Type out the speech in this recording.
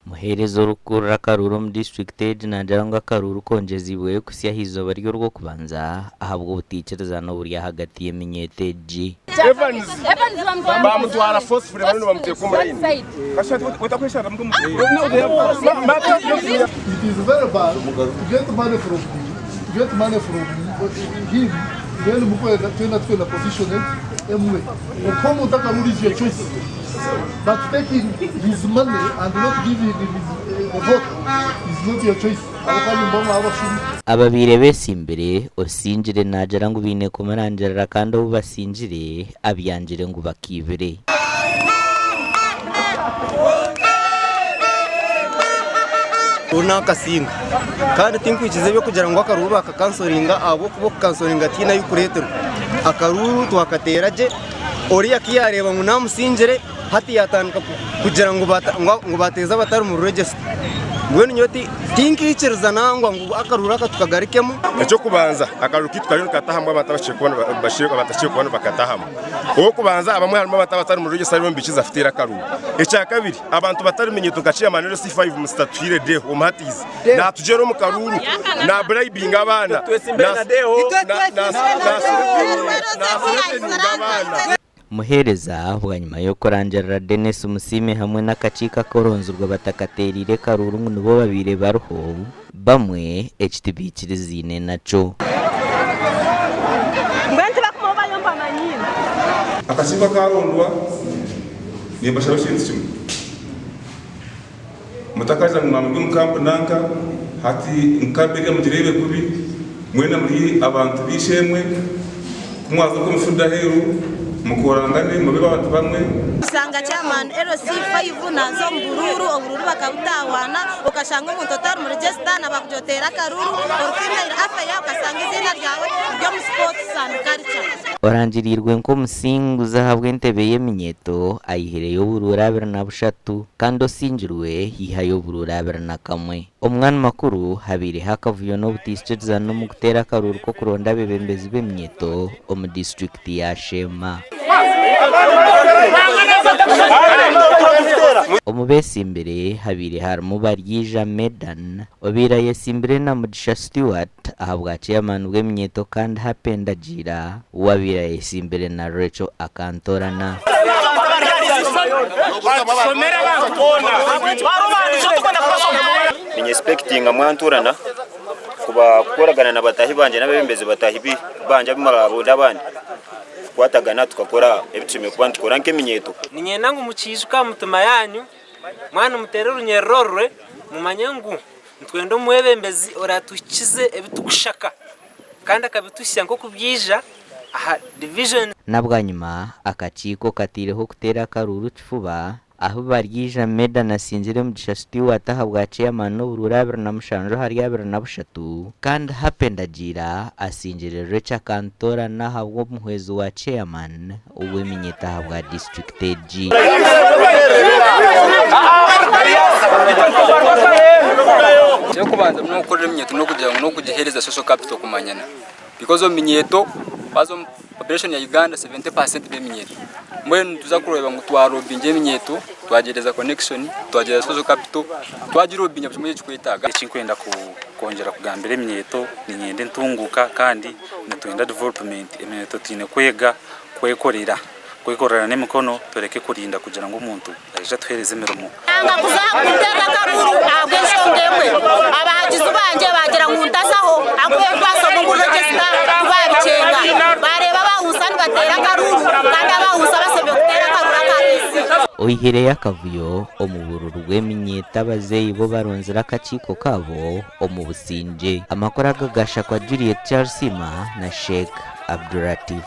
Omuheereza orikukurira akaruuru omu disiturikiti egi naagira ngu akaruuru kongyeziibweyo kuhitsya aha izooba ry'orwokubanza ahabw'obutaikirizana oburi ahagati y'eminyeeto egi. Evans bamutwara forcefully bariyo nibamuteeka omu line. It is very bad to get money from me, to get money from him, then mukwenda twena twena position emwe. Okuha omuntu akaruru is your choice. But taking his money and not giving him his, the vote is not your choice. Ahabw'okuba nimuba mwaba abashuma. Ababaire beesimbire, osingire naagira ngu baine kumurangirira kandi ou basingire abyangire ngu bakaibire. Oru n'akasinga kandi tinkwikiriza eby'okugira ngu akaruuru bakakansoringa ahabw'okuba okukansoringa tihaine ahu kureeterwa. Akaruuru twakateera gye, oriya ku yaareeba ngu naamusingire hati yaatandika kugira ngu baateeza abatari mu regisita. Mbwenu nyowe tinkiikiriza nangwa ngu akaruuru aka tukagarukemu. Eky'okubanza akaruuru kaitu kariyo nikatahamu abantu abatahikire kuba nibakatahamu. Ow'okubanza abamwe harimu abantu abatari mu register aribo nibaikiriza kuteera akaruuru. Ekyakabiri abantu batari minyeeto nka chairman LC5 Mister Tuhiire Deo omuhatiizi natugyera omu karuuru na bribinga abaana na abaana. Muheereza bwanyima y'okurangirira Denis Musiime hamwe n'akakiiko akoronzirwe batakateereire karuuru ngu nibo babaire bariho, bamwe eki tibaikirizaine nakyo. Mbwenu tibakuma obu bariyo nibamanyiina. Akakiiko akarondwa nimbashaba ekintu kimwe, mutakagira ngu mwamuri omu kampu nanka hati nkampu eriya mugireebe kubi, mwena muri abantu b'eishe-emwe, ku mwaza okwo mufurire aheeru mukorangane mube abantu bamwe. Oshanga chairman LC5 naza omu buruuru, oburuuru bakabutaahwana, okashanga omuntu otari mu register na bakugira oteere akaruuru, ori female affair okashanga eiziina ryawe riri omu sports and culture. Orangiriirwe nk'omusinguzi ahabw'entebe y'eminyeeto aihireyo oburuuru 23 kandi osingirwe yaihayo oburuuru 21. Omu mwani makuru habaireho akavuyo n'obutaikirizana omu kuteera akaruuru k'okuronda abeebembezi b'eminyeeto omu disiturikiti ya Sheema. Omu beesimbire habaire harimu Baryaija Medan obaire ayesimbire na Mugisha Stewart ahabwa ceyamaani bw'eminyeeto kandi Happy Ndagiira we abaire ayesimbire na Rachel Akantorana. Ninyesipekitinga mwanturana kuba kukoragana na batahi bangye n'abebembezi batahi bangye abu murabonde abandi kukwatagana tukakora ebi tushemereire kuba nitukora nk'eminyeeto. Niinyenda ngu mukiijuke aha mitima yaanyu, mwaba nimuteera orunyerere orwe, mumanye ngu nitwenda omwebembezi oraatuhikize ebi turikushaka kandi akabituhitsya nk'oku byaija aha division. Na bwanyima akakiiko kataireho kuteera akaruuru kifuba ahu Baryaija Meda na Singire Mugisha Stewart ahabwa Chairman n'oburuuru 27 ahari 23 kandi Happy Ndagiira asingire Rachel Kantorana ahabw'omuhwezi wa Chairman ow'eminyeeto ahabwa disiturikiti egi. Eky'okubanza n'okukorera eminyeeto n'okugira ngu n'okugiheereza social capital kumanyana because omu minyeeto waaza omu population ya Uganda 70% b'eminyeeto mbwenu nituza kureeba ngu twarobinga eminyeeto twagiheereza connection twagiheereza social capital twagirobinga buri kimwe eki erikwetaaga. Ekinkwenda kwongyera kugambira eminyeeto niinyenda entunguuka kandi Nitwenda development, eminyeeto twine kwega kwekorera, kwekorera n'emikono tureke kurinda kugira ngu omuntu aije atuheereze emirimo. Nanga kuza kuteera akaruuru ahabw'enshonga emwe, abahagizi bangye baagira ngu ntazaho ahakuba ebi baashoma omu register tibabikyenga. Baareeba abawusa nibateera akaruuru kandi abawusa bashemereire kuteera akaruuru aka EC. Oihireyo akavuyo omu bururu bw'eminyeeto abazeeyi bo baronzire akakiiko kaabo omu busingye. Amakuru aga gashakwa Juliet Kyarisiima na Sheikh Abduratif.